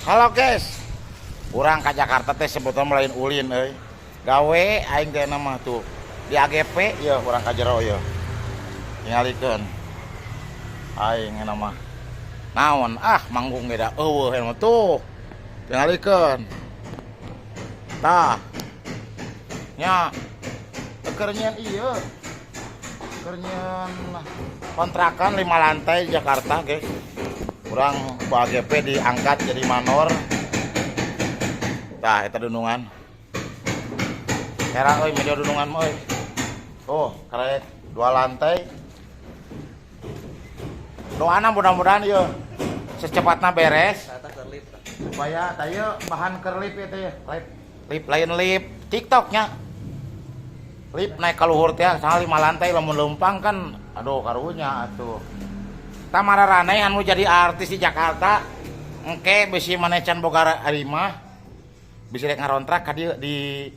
Halo guys, urang ke Jakarta teh sebetulnya lain ulin euy. Gawe aing teh nama tuh di AGP ya, urang ka jero ya. Tingalikeun. Aing nama naon ah, manggung ge da euweuh mah tuh. Tingalikeun. Tah. Nya keur nyieun ieu. Keur nyieun kontrakan 5 lantai di Jakarta, guys. Urang ku AGP diangkat jadi manor. Tah, eta dunungan. Era euy media dunungan mah euy. Oh, karek dua lantai. Doana mudah-mudahan ieu secepatnya beres supaya tah bahan keur lift itu ya. Lift, lift lain lift TikToknya. Lift naik ka luhur teh saha lima lantai, lamun leumpang kan aduh karunya atuh. Tah, mararaneh anu jadi artis di Jakarta engke bisi maneh can boga imah, bisa rek ngarontrak ka dieu di